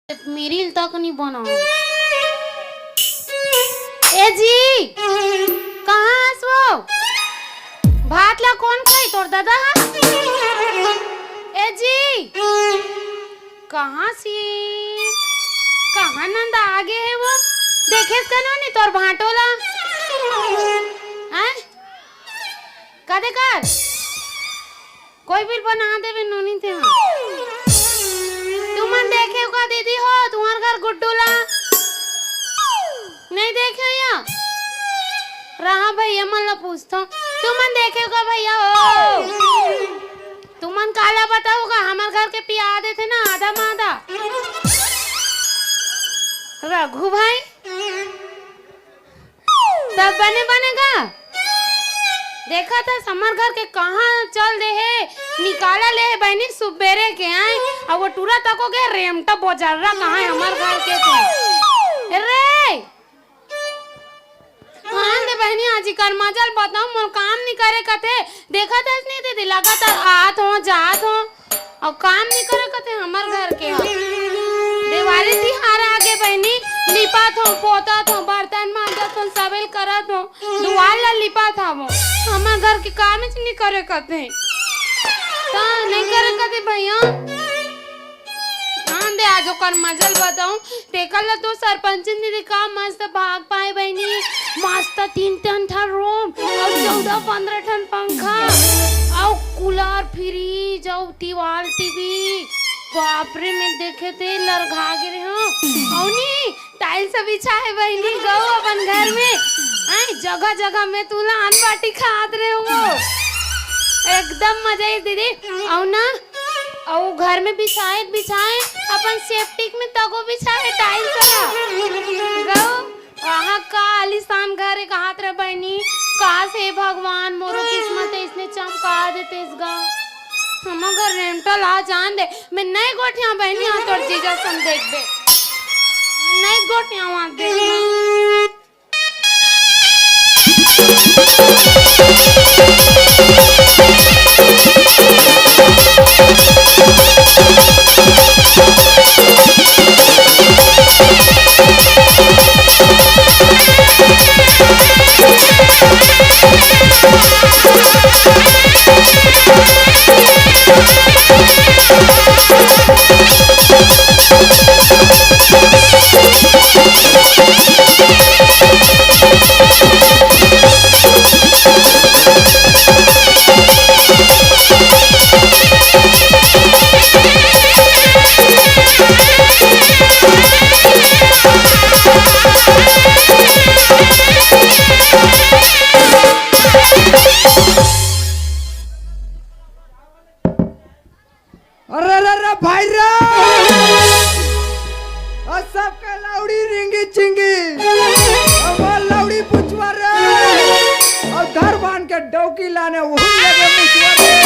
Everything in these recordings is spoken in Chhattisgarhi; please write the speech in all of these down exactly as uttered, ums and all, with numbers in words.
मिरिल तक नहीं बना। ए जी, कहाँ हस वो? भात ला कौन खाई, तोर दादा हा? ए जी, कहाँ सी? कहाँ नंदा आगे है वो? देखेस कनो नहीं तोर भांटो ला? हैं? कदे कर? कोई बिल बना देवे नोनी ते हा। तुमन देखे का दीदी हो, तुम्हार घर गुड्डू ला? नहीं देखे या? रहा भैया मन ला पूछतो। तुमन देखे का भैया हो? तुमन काला बताओ का? हमार घर के पिया देथे ना आधा मादा। रघु भाई, सब बने बने का? देखा था समर घर के कहाँ चल दे हे, निकाला ले हे बहनी सुबेरे के आए, अब वो टूरा तको के रेमटा बोजर्रा कहाँ है हमार घर के तो। रे! हाँ दे बहनी, आज कर मजल बताओ, मोर काम नहीं करे कथे, देखा था नहीं दीदी, लगातार आत हो, जात हो। अउ काम नहीं करे कथे हमर घर के ह। देवारी तिहार आगे बहिनी, लिपत हो, पोतत हो, बर्तन मांजत हो, सबेल करत हो, दुआर ला लिपत हवो। हमर घर के काम च नहीं करे कथे। त नहीं करे कथे भैया। आन दे आज ओकर मजल बताऊं। तेकर ला तो सरपंचिन दीदी का मस्त भाग पाए बहिनी, मस्त तीन तीन ठन रूम अउ चौदह पंद्रह ठन पंखा अउ कूलर फ्रिज अउ दीवाल टीवी। बाप रे, मैं देखे ते लरघा गे रहे हूँ। अउ नी टाइल्स बिछा है बहिनी, गऊ अपन घर में। आए जगह जगह में तुला आन बाटी खात रहे हूँ। एकदम मजा आई दीदी। अउ ना अउ घर में बिछाए बिछाए अपन सेप्टिक में तको बिछाए टाइल्स वाला। गऊ, आहा का आलीशान घर एक हाथ रे बहनी। काश हे भगवान मोरो किस्मत इसने चमका देते इस गा। हम घर रेंटल आ जान दे। मैं नहीं गोठिया बहनी, यहाँ तोर जीजा सम देखबे। नहीं गोठिया वहाँ देखना। अरे रे रे भाई रे, आ सबके लौड़ी रिंगी चिंगी, हमार लौड़ी पुछवा रे, और घर बांध के डौकी लाने वही लगे मुछवा रे।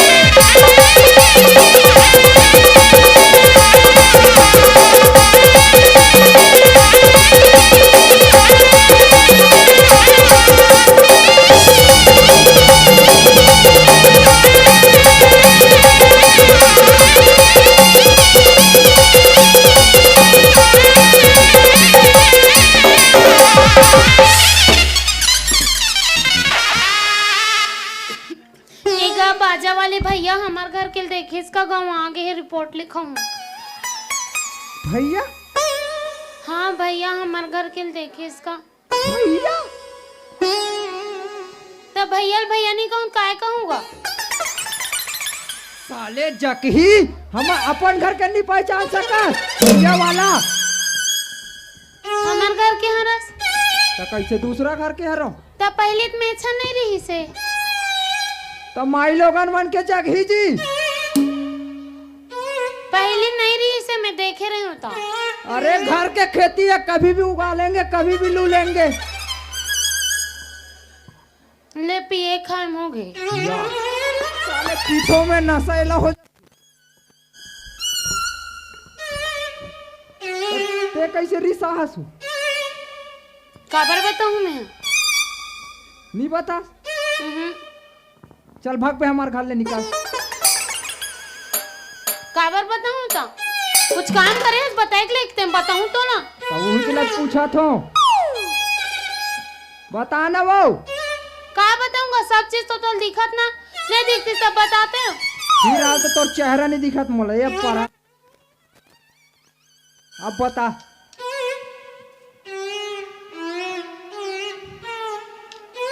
एगा बाजा वाले भैया हमार घर के देखेस का, गाँव आगे हे, रिपोर्ट लिखाऊं। भैया? हाँ भैया, हमार घर के देखेस का। भैया? त भैया ल भैया नहीं कहूँ, काय कहूँगा? साले जकही, हम अपन घर के नहीं पहचान सकस, भैया वाला। हमर घर के हरस। त कैसे दूसरा घर के हरो? त पहले त मेछा नहीं रहिसे। त माई लोगन मन के जगही जी। पहले नहीं रहिसे, मैं देखे रहे हूँ त। अरे घर के खेती है, कभी भी उगा लेंगे, कभी भी लू लेंगे। ले पिए खाए में हो गए। या, साले पीठों में नशा एला हो। ते कैसे रिसा हसू? काबर बताऊं मैं? नहीं बता। हम्म। चल भाग पे हमार घर ले निकाल। काबर बताऊं त? कुछ काम करे हस, बताए के लेकते बताऊं तो ना। तब उही के लग पूछत हो। बता ना वो। का बताऊंगा, सब चीज तो तोल दिखत ना, नहीं दिखती सब बताते हो। फिर हाल तो तोर चेहरा नहीं दिखत मोला, ये परा। अब बता।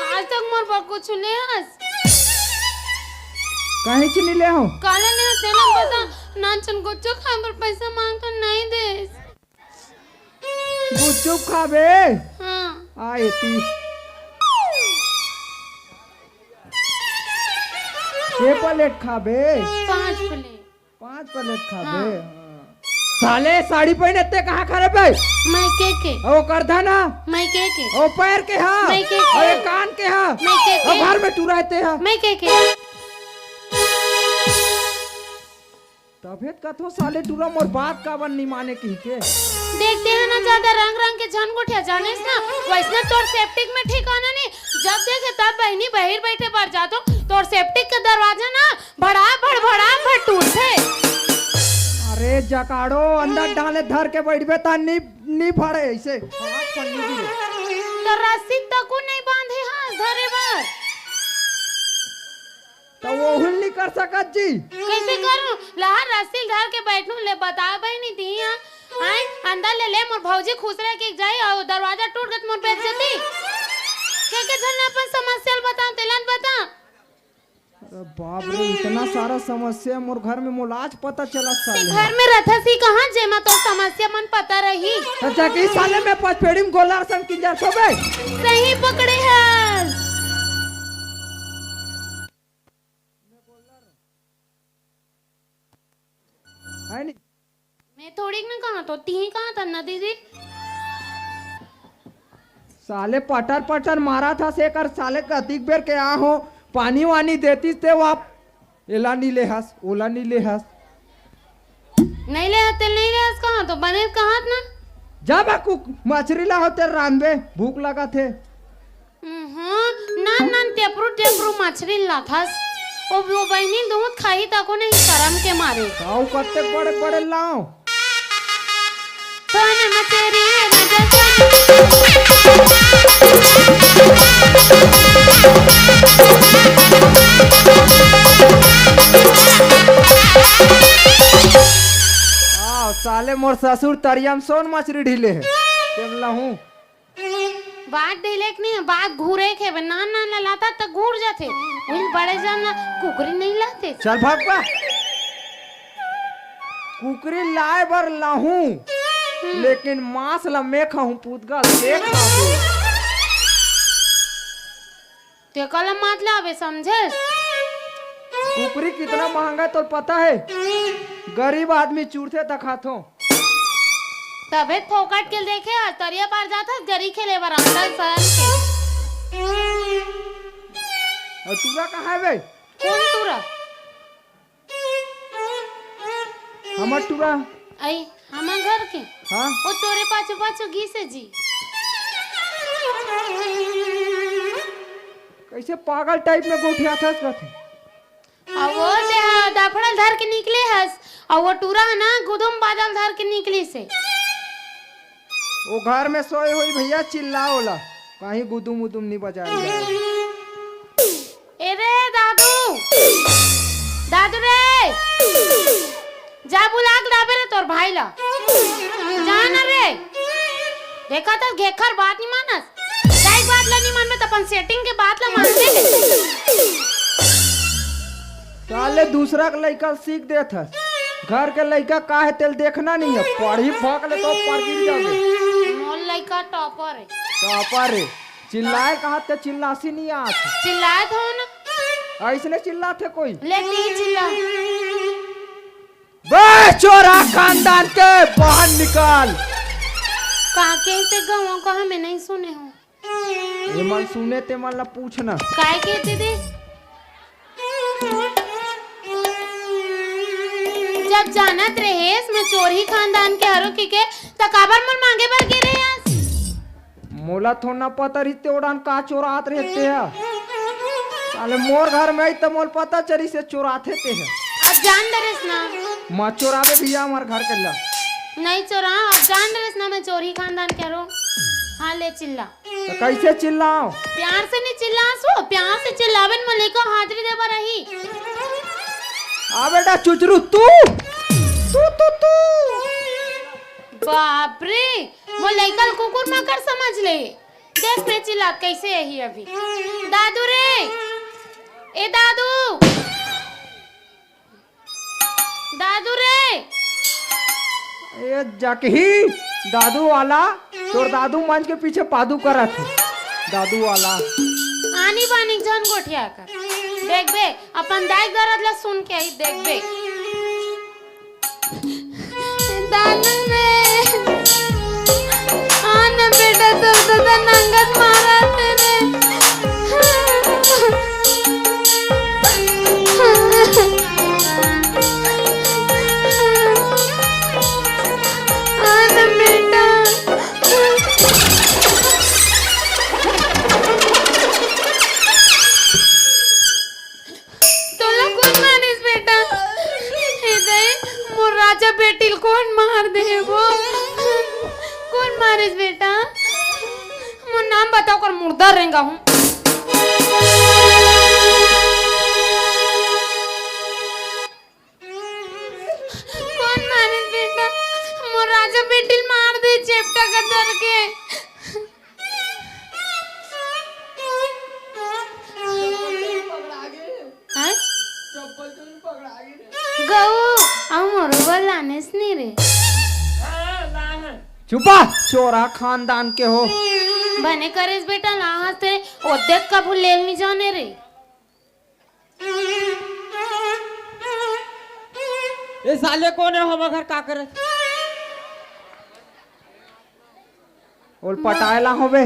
आज तक मोर बर कुछ ले हस? कहीं च नहीं ले हो। काला ले हस, तेला बता। नानचन गुच्चू खाए बर पैसा मांग तो नहीं देस। गुच्चू खाबे? हाँ। आ एती। के प्लेट खाबे? पांच प्लेट। पांच प्लेट खाबे? हाँ। हाँ। साले साड़ी पहने ते कहाँ खा रहे बे? मैं के के। ओ करधा ना। मैं के के। ओ पैर के हा। मैं के के। ओ ये कान के हा। मैं के के। ओ घर में टूरा ते हा। मैं के के। तभे त कथो साले टूरा मोर बात काबर नी माने कहिके। देखते हैं ना, ज्यादा रंग रंग के झन गोठिया जानेस ना, वैसने तोर सेप्टिक में ठिकाना नहीं। जब देखे तब बहिनी बहिर बैठे बर जातो, तोर सेप्टिक के दरवाजा ना भड़ा भड़ भड़ा भड़ टूटथे। अरे जकाड़ो, अंदर डाले धर के बैठबे त नी, नी फड़े ऐसे। तो रस्सी तको नहीं बांधे हस धरे बर। त ओहू ल नी कर सकत जी। कैसे करूं? लहर रस्सी धर के बैठूं, ले बता बहिनी ती हां। आए, अंदर ले ले, मोर भौजी खुश रह के जाई अउ दरवाजा टूट गत मोर बेइज्जती। के के झन अपन समस्या ल बताओ, तेला ल बता। अरे बाप रे, इतना सारा समस्या मोर घर में, मोला आज पता चला ते साले। घर में रथस ही कहां जेमा तो समस्या मन पता रही। त जाके साले में पचपेड़ी में गोला सन किंजर सोबे। सही पकड़े हस। है नी? मैं थोड़ी ना कहा तो ती कहा था ना दीदी। साले पटर पटर मारा था से कर साले कतिक बेर के आ हो, पानी वानी देतीस ते वाप एला नी ले हस, ओला नी ले हस। नहीं ले हस, तेल नहीं ले हस कहा तो बने कहा ना। जब कुक मछरी ला होते रांधबे, भूख लगा थे। हम्म, नान नान टेपरू टेपरू मछरी लाथस। ओ, वो बहिनी दूध खाही तको नहीं शरम के मारे। ताऊ कत्ते बड़े बड़े लाओ। सोनम तेरी नजर। आओ, साले मोर ससुर तरिया में सोन मछरी ढीले हे। तेम लहूं। बात ढीले के नहीं, बात घूरे के बे। नान नान ला लाता त घूर जाथे। उहिल बड़े जान ला कुकरी नहीं लाते। चल भाग बा। कुकरी लाए बर लाहूं, हम्म। लेकिन मांस ला मैं खाहूं, पुतगा ले खाहूं। ते कलम मात लावे, समझे? कुकरी कितना महंगा तो पता है? गरीब आदमी चूरथे त खाथो। तभे फोकट के देखे हस, तरिया पार जात हस, गरी खेले बर आंदर शहर के। अउ टूरा कहाँ है बे? कौन टूरा? हमर टूरा। आई, हमर घर के? हाँ। वो तोरे पाछू पाछू गीसे जी। कैसे पागल टाइप में गोठियाथस कथे? अउ वो दे-, दफड़ल धर के निकले हस, अउ वो टूरा ह ना गुदुम बादल धर के निकलिस हे। वो घर में सोए होही भैया, चिल्ला ओला, कहीं गुदुम उदुम नहीं बजा ले। ए रे दादू, दादू रे, जा बुला के लाबे रे तोर भाई ला, जा ना रे। देखा त घेखर बात नहीं मानस। दाई बात ला नहीं मानबे त अपन सेटिंग के बात ला मानबे। साले दूसरा के लइका सीख देत हस। घर के लइका का हे तेल देखना नहीं है। पढ़ी भक ले तो ऊपर गिर जाबे। मोर लइका टॉपर है। टॉपर है। चिल्लाए कहा ते चिल्लासी नहीं आत। चिल्लाए तो ना। ऐसने चिल्लात हे कोई। ले नहीं चिल्ला। बे चोरा खानदान के बाहर निकाल। काके से गवा को हमें नहीं सुने हो। ये मन सुने ते मन ला पूछना। काय के दीदी? जब जानत रहेस मैं चोरही खानदान के हरो किके, त काबर मोर मांगे बर गे रहेस? मोला थोड़ा ना पता रहिस ते ओड़ान का चोरात रहे ते ह। साले मोर घर में आई त मोल पता चली से चोराथे ते ह। अब जान डरेस ना। मत चोराबे भैया, हमर घर के ला। नहीं चोरा, अब जान रहे ना मैं चोरी खानदान के हरो। हाँ, ले चिल्ला। तो कैसे चिल्लाओ? प्यार से नहीं चिल्ला सो, प्यार से चिल्लाबे न, मोर लइका हाजिरी दे बर रही। आ बेटा चुचरू, तू, तू, तू, तू। बाप रे, मोर लइका ल कुकुर माकर समझ ले। देख मैं चिल्लात कैसे यही अभी। दादू रे, ए दादू, दादू रे। ए जकही, दादू वाला, तोर दादू मंच के पीछे पादू करत हे। दादू वाला। आनी बानी झन गोठिया कर। देख बे, अपन दाई दरद ला सुन के ही देख बे। दानू रे, आन बेटा, तो सदा नंगत मारा तेरे। आन बेटा। तोला कोन मारिस बेटा? हे दई, मोर राजा बेटी ल कोन मार दे वो? कोन मारिस बेटा? मोर नाम बताओ कर मुर्दा रेंगा हूँ। कोन मारिस बेटा? मोर राजा बेटी ल मार दे चेपटा का धर के। हैं? गऊ, अउ मोरो बर लानेस नी रे। चुपा, चोरा खानदान के हो। बने करेस बेटा, लाहस ते ओदे कभू लेल नी जाने रे। ए साले कोन हे, हमर घर का करे? ओल पटाए ला होबे।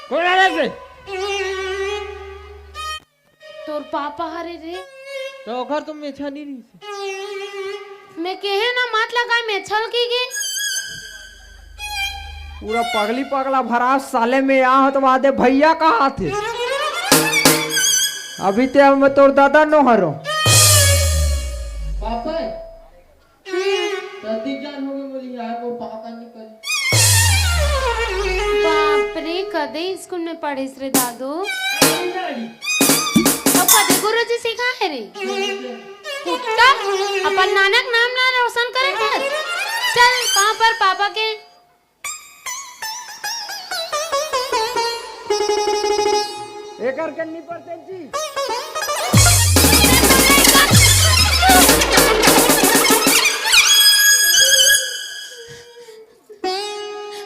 कोन आ रहे? तोर पापा हरे रे। तो ओखर तो मेछा नहीं रही। मैं केहे ना मत लगाए, मैं छल की गे। पूरा पगली पगला भरा साले में आ तो वादे भैया कहा थे। अभी ते हम तोर दादा नो हरो। पापा, सर्दी जान हो गई बोली यार, वो पापा निकल। बाप रे, कदे स्कूल में पढ़िस रे दादू? अब कदे गुरुजी सिखाए रे? कुत्ता, अपन नानक नाम ना रोशन करे कर। चल, वहाँ पर पापा के। एकर के नहीं पढ़ते जी।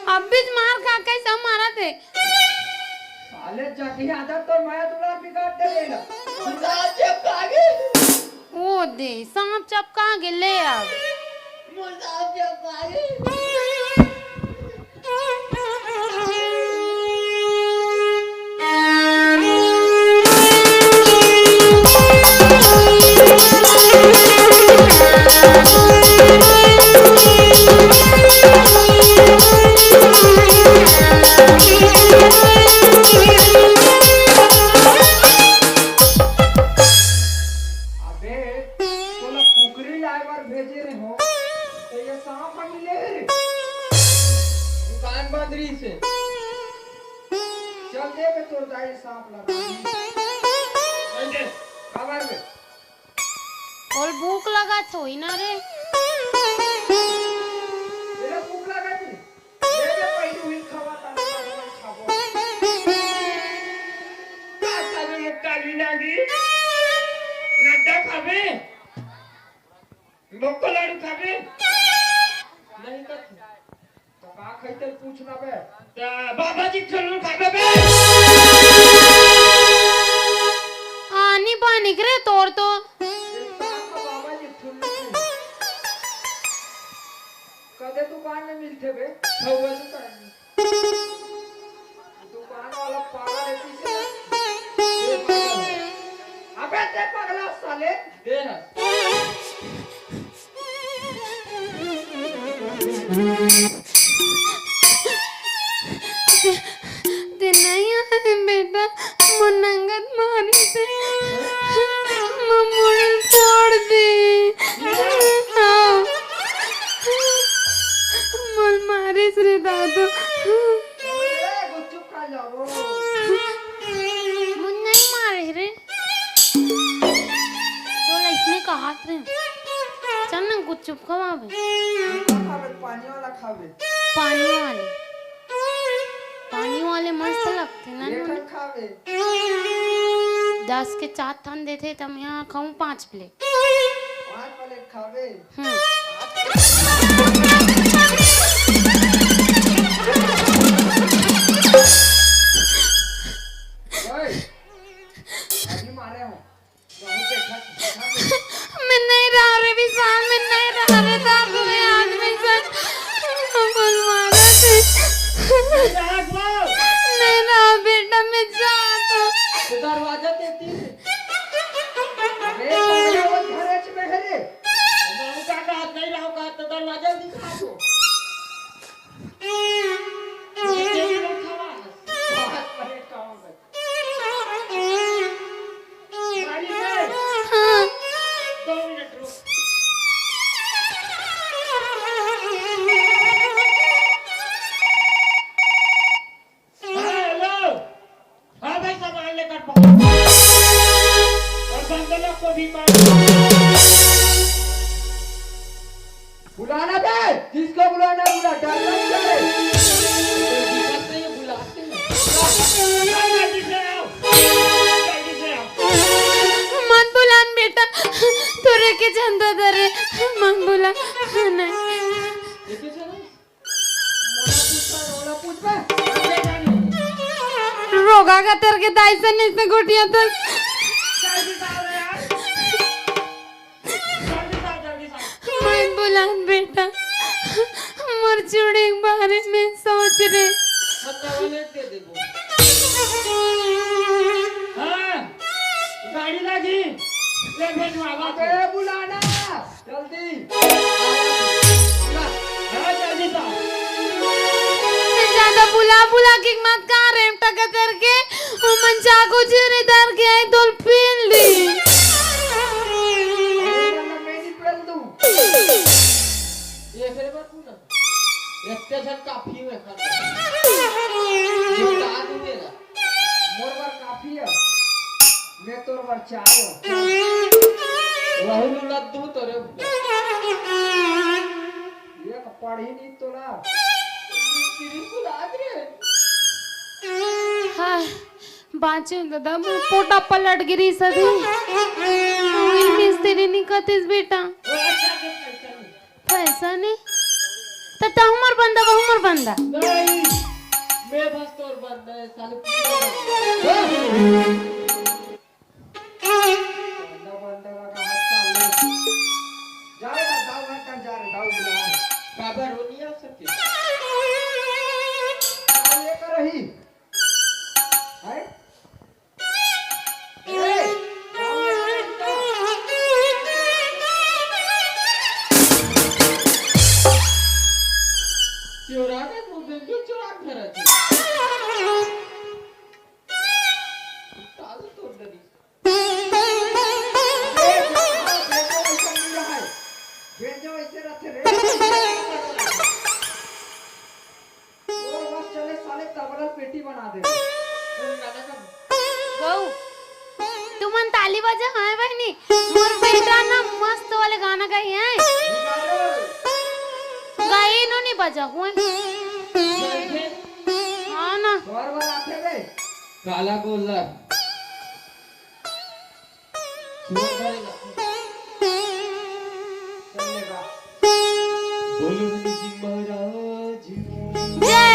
अब भी मार खा के सब मारा थे। साले जकी आदत तो मैं दुलार बिगाड़ दे लेगा। ओ दे, सांप चपका गे, ले अब। अबे, तोला कुकरी लाए बर भेजे रहे हो, तो ये सांप ह मिले हे रे। दुकान बंद रही से। चल दे बे तोर दाई सांप ला। चल दे। काबर बे? ओल भूख लगा थोई ना रे। तेरा भूख लगा थी? ये ले पहलू ही खावा था, खाबो। का खाबे मुक्का भी ना दी? नड्डा खाबे? बोको लाडू खाबे? नहीं तो तो का खैते पूछ ना बे? त बाबा जी चलू खाबे बे? आनी बानी रे तोर तो। ये साथ में बाबा जी चलू। कदे दुकान में मिलथे बे? हवा दुकान में। दुकान वाला पागल है पीछे। अबे ते पगला साले। दे ना। ते नहीं आए बेटा, मोर नंगत मारी से। रे दादू। ए, गुपचुप खा जाओ। मुझ नहीं मारे रे। तो इसने कहा थे। चल ना गुपचुप खवावे। खावे, पानी वाला खावे। पानी वाले। पानी वाले मस्त लगते ना। ये नून। खावे। दस के चार ठन देथे, त मैं खाऊं पांच प्लेट। पांच प्लेट खावे। हम्म। ओए, अभी मारे हो। मैं नहीं रहा रे विशाल, मैं नहीं रहा रे दादू रे, आज मैं सच बोल मारा थे। नहीं रहा बेटा, मैं जाता। तो दरवाजा देती है। अबे, पागल, वो घर है, चुप है रे। मैं क्या कहा, नहीं रहा का, तो दरवाजा दिखा दो। मुझे देख लो, खवा। बात करे, कहाँ गए? गाड़ी में। हाँ। दो मिनट रुक। हाँ, हेलो। हाँ भाई, सामान लेकर पहुंच। और बंदे लोग को भी मार। बुलाना बे, जिसको बुलाना बुला, डरना नहीं है। जल्दी से आओ, जल्दी से आओ। मत बुलान बेटा, तोरे के चंदा दरे, मत बुला, नहीं। रोगा का तेरे के दाई से नहीं से गोटियां तो। मत बुलान बेटा, मोर चूड़ी के बारे में सोच रे। हाँ, गाड़ी लागी, ले भेजवा, अबे बुलाना। जल्दी। बुला। हाँ, जल्दी से। ज्यादा बुला बुला के मत कहा रेमटा कतर के, वो मन चाकू चूरी धर के आई तोल पील दी। अरे, मैं नहीं पील दूँ। ये फिर मत पूछो। एक झन काफी है, खत्म। निपटा दूँ तेला। मोर बर काफी है, मैं तोर बर चाय हूँ। वहू लुलत दूँ तोरे ऊपर। ये पढ़ी नहीं तोला। मिस्त्री बुला दे। हाँ, बाँचो दादा, मोर पोटा पलट गिरी सदी। वही मिस्त्री निकलतीस बेटा। वो अच्छा, अच्छा, अच्छा। पैसा नहीं? त, त हमर बंदा, वो हमर बंदा। नहीं, मैं बस तोर बंदा है, साले पूरा बंदा। बंदा, बंदा लगा हाथ साले। जा रे, दाऊ घर तक जा रे, दाऊ बुला रे। काबर वो नहीं आ सके? दाऊ ये कर रही। है? चोरा के मुंह में क्यों चोरा के रखे? ताल तोड़ डरी। भेजो ऐसे रखे रे। ओ बस चले साले तबला पेटी बना दे। गऊ, तुमन ताली बजा, हाँ बहिनी? मोर बेटा ना मस्त वाले गाना गाही है। गाई नो नहीं बजा हुए। हाँ ना। बार बार आते बे। काला गोल्लर। बोलो हनुमान जी महाराज की। जय।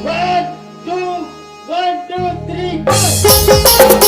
One, two, one, two, three, four।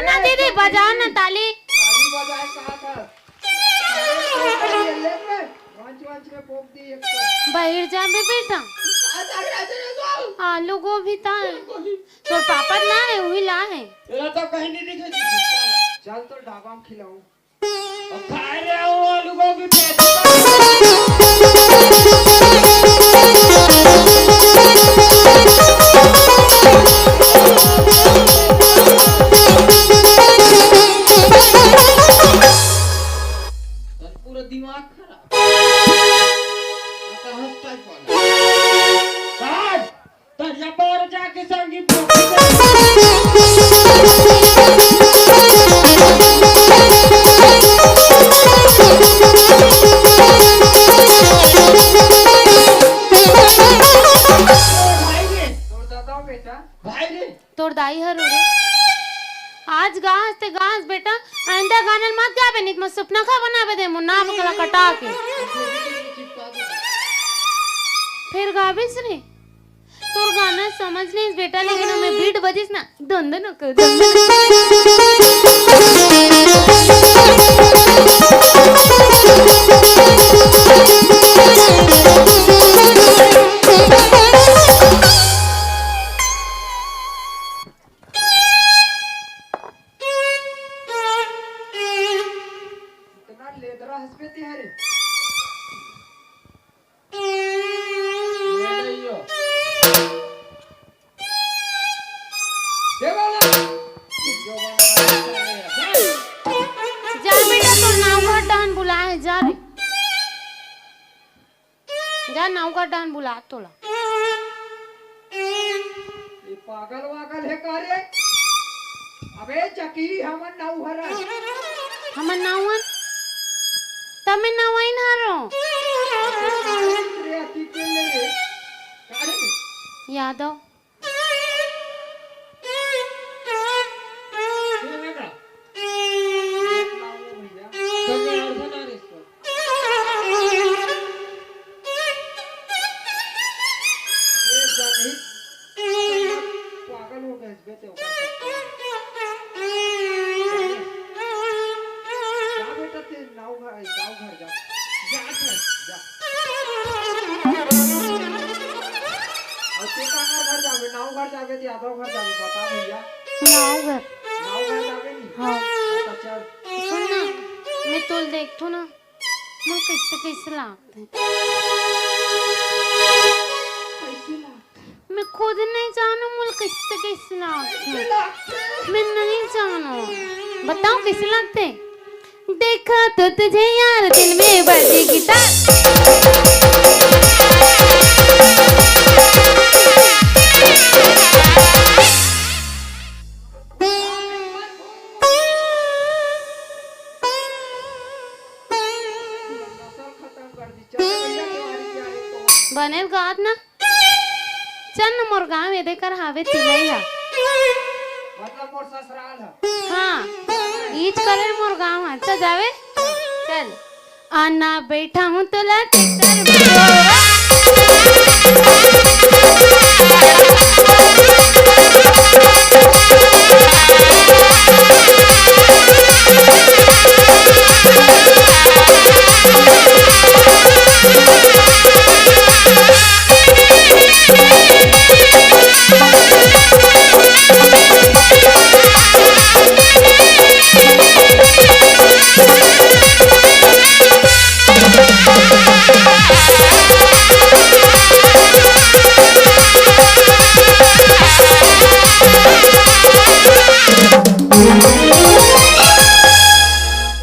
ना दीदी, बजाओ ना ताली। ताली बजाए कहाँ था? अरे, ले पे, वांच, वांच में पोक दी एक तो। बाहर जा बे बेटा। आ, जा, जा, जा, जा, जा। आलू गोभी ता है। तोर पापा ना है, वही ला है। तेरा तो कहीं नहीं दिखे। चल तो ढाबा में खिलाऊं। अब खाए रे वो आलू गोभी पे। पूरा दिमाग खराब। आता हंस टाइप वाला। काट! तरिया पार जाके संगी पोथी दे। भाई रे। तोर दादा बेटा। भाई रे। तोर दाई हर रे। आज गास ते गास बेटा, आइंदा गाना ल मत गाबे, नित मत सपना खा बनाबे दे मुन्ना बकला कटा के। फिर गाबिस रे। तोर गाना समझ लेस बेटा, लेकिन ओमे बीट बजिस ना, दन दन को, दन दन को। इतना लेदरा हंस पे ते हरे। ये नहीं हो। ये वाला। जो वाला। जा बेटा, तोर नाव घर डहन बुलाए, जा रे। जा, नाव घर डहन बुला तोला। ये पागल वागल है का रे? अबे चकी, हमन नाव हरन। हमन नाव हन? तमे नाव आइन हरो? अबे पागल रे, अति के ले रे। का रे? यादव। ये ना का? ये लाओ भैया। तो मैं अर्धा ना रे इसको। ये जानी, पागल हो गए इस बेटे, ओकर चक्कर में। जा बेटा, ते नाव घर, नाव घर जा। जा घर, जा। अउ ते काकर घर जाबे? नाव घर जाबे, ते यादव घर जाबे, बता भैया। नाव घर। नाव घर जाबे नी? हाँ। हाँ, तो चल। सुन ना, मैं तोल देखथो ना, मोर कैसे कैसे लागथे। कैसे लागथे? मैं खुद नहीं जानू, मोला कैसे कैसे लागथे। मैं नहीं जानू। बताओ कैसे लागथे? देखा तो तुझे यार, दिल में बजी गिटार। बने गात ना। चल न मोर गाँव, एदे कर हावे तिलई हा। मतलब मोर ससुराल ह। हाँ, ईच करे मोर गाँव ह। चल जावे, चल। आना बैठा हूँ तोला ट्रैक्टर में।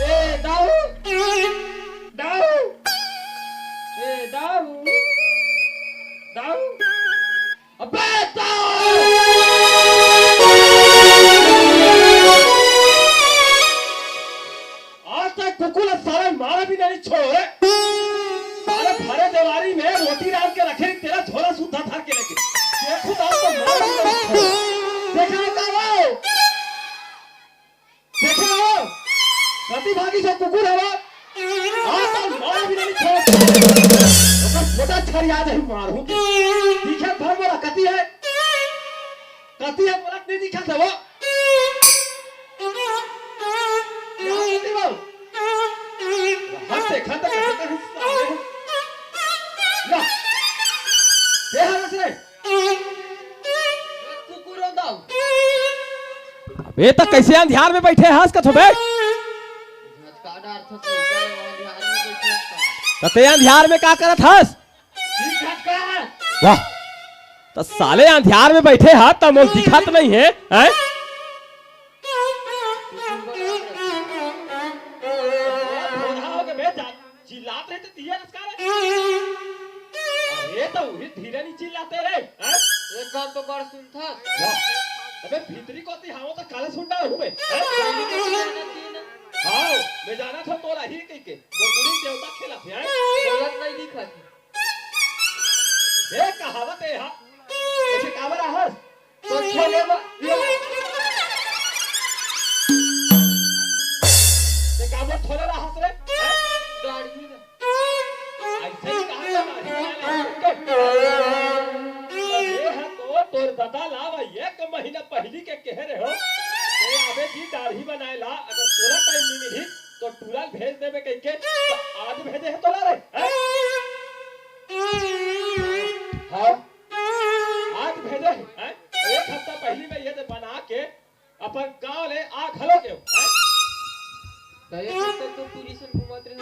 ए, दाऊ! दाऊ! ए, दाऊ! दाऊ! अबे, दाऊ! आज तक कुकुर ला साला मारा भी नहीं छोड़े। साले भरे देवारी में रोटी डाल के रखे, तेरा झोला सुद्धा धर के लेके। देखो तो आज तो मारा भी नहीं छोड़े। देखा है का वो? देखे हो? प्रतिभागी जो कुकुर हवा, आज तक मारा भी नहीं छोड़। ओकर फोटा छर याद है मारू। दिखे भर मोला कती है? कती है बोलत नहीं दिखा था वो? कती वो? हंसते खंडे करते हैं साले। ला। ये हंस रे। ए, त कइसे अंधियार में बइठे हस कथों बे? झटका डारथस, लइका ल अंधियार में बइठे हस का? त तें अंधियार में का करत हस? सिर झटका। वाह, त साले अंधियार में बइठे हस त मोला दिखत नइ हे, हैं? चिल्लात रहे त तिया नमस्कार हे। अरे त उही धीरे नइ चिल्लाते रे, हैं? एक बात तो बड़ सुनथस। वाह। अबे भीतरी कोती हावों त काला सुन डारहूं बे, हैं? पहली तो सुना ना थी ना। हाव, मैं जानथों तोला ही कहिके। वो बुढ़ी देवता खेलत हे, हैं? बोलत नइ दिखत हे। ए कहावत हे हा। अइसे काबर आहस? तो छोले ब-, ये। ते काबर छोले रहस रे? हैं? दाढ़ी ला। अइसे ही कहा था दाढ़ी वाला है। ये हा तो तोर ददा ला भाई एक महीना पहिली के कहे रहेंव। ते आबे जी दाढ़ी बनाए ला, अगर तोला टाइम नइ मिलही, त टूरा ल भेज देबे कहिके, त आज भेजे हे तोला रे, हैं? हाव। आज भेजे हे, हैं? एक हफ्ता पहिली में ये दे बना के अपन गांव ले आ घलो गेंव, हैं? त एक हफ्ता तो टूरी सन घूमत रहे।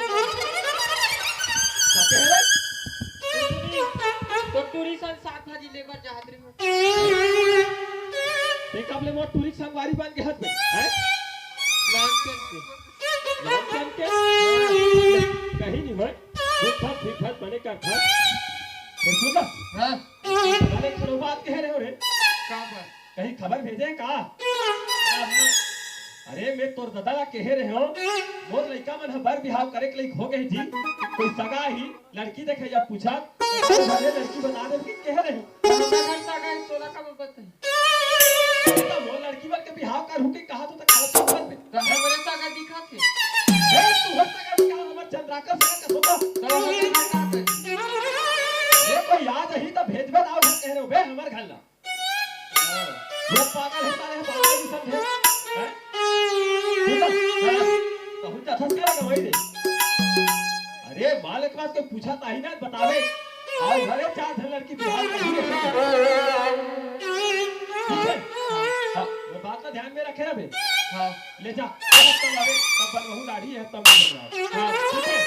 का कहे रे? त टूरी सन साग भाजी लेबर जात रहे। ते कब ले मोर टूरी के संगवारी बन गे हस बे, हैं? नानपन से। नानपन के? कहीं नहीं होय। उठत, फिरत, बने करत। फिर सुन ना। हाँ। अरे, कोनो बात कहे रहेंव रे। का बात? कहीं खबर भेजे हे का? हाँ, हाँ। अरे, मैं तोर ददा ला कहे रहेंव, मोर लइका मन ह बर बिहाव करे के लइक हो गे जी। कोई सगा ही लड़की देखे या पूछा, त तोर घर ले लड़की बता देबे कहे रहेंव। हमर घर सगा ही, तोला का बताही? अरे त मोर लड़की मन के बिहाव करहूं के कहा तो तक हालत सब कर दे। त हमरे सगा दिखत हे। ए, तोर सगा दिखा, हमर चंद्राकर सगा का सोता। त हमर घर का कही? ए, कोई आ जाही त भेजबे ना घर कहे रहेंव बे, हमर घर ला। हाँ। वो पागल हे साले, पागल भी समझे। हैं? तू तो, हाँ, कहूं जाथस का लगा वही दे। अरे, मालिक पास कोई पूछा ताही ना, बतावे। अउ घरे चार झन लड़की बिहाव करही। ठीक है? हाँ, वो बात का ध्यान में रखे ना बे। हाँ। ले जा, तब, तब आवे, तब बनवाहूं दाढ़ी हे, तब बनवाहूं। हाँ। ठीक है?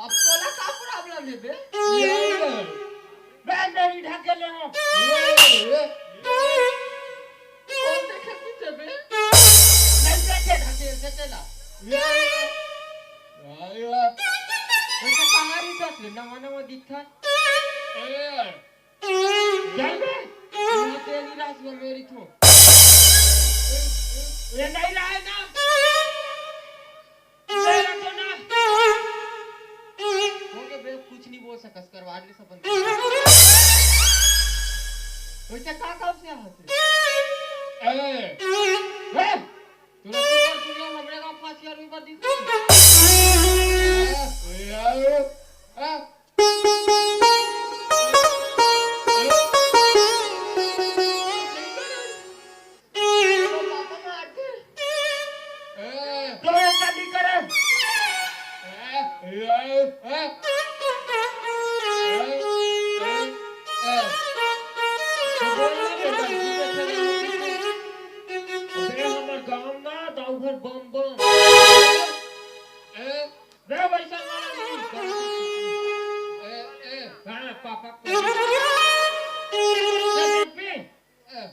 अब तोला का problem हे बे? बे, मेरी ढकेले हो। कौन देखे पीछे बे? नहीं देखे ढकेल से चला। वैसे कहाँ रही दस ले? नवा नवा दिखा। चल बे। यहाँ तेरी रास में मेरी थो। ये नहीं रहा है ना। मेरा तो ना। हो गया बे, कुछ नहीं बोल सकस, करवा ले सब बंद। वैसे का काम से यहाँ से? ए। ए। तू लोग ऊपर दुनिया में हमरे गाँव फांसी और ऊपर दिख। ए, ए, ए। अबे हमर गाँव ना दाऊ भर बम बम। ए, रे वैसा वाला नहीं। ए, ए, हाँ, पापा को। ए, ए।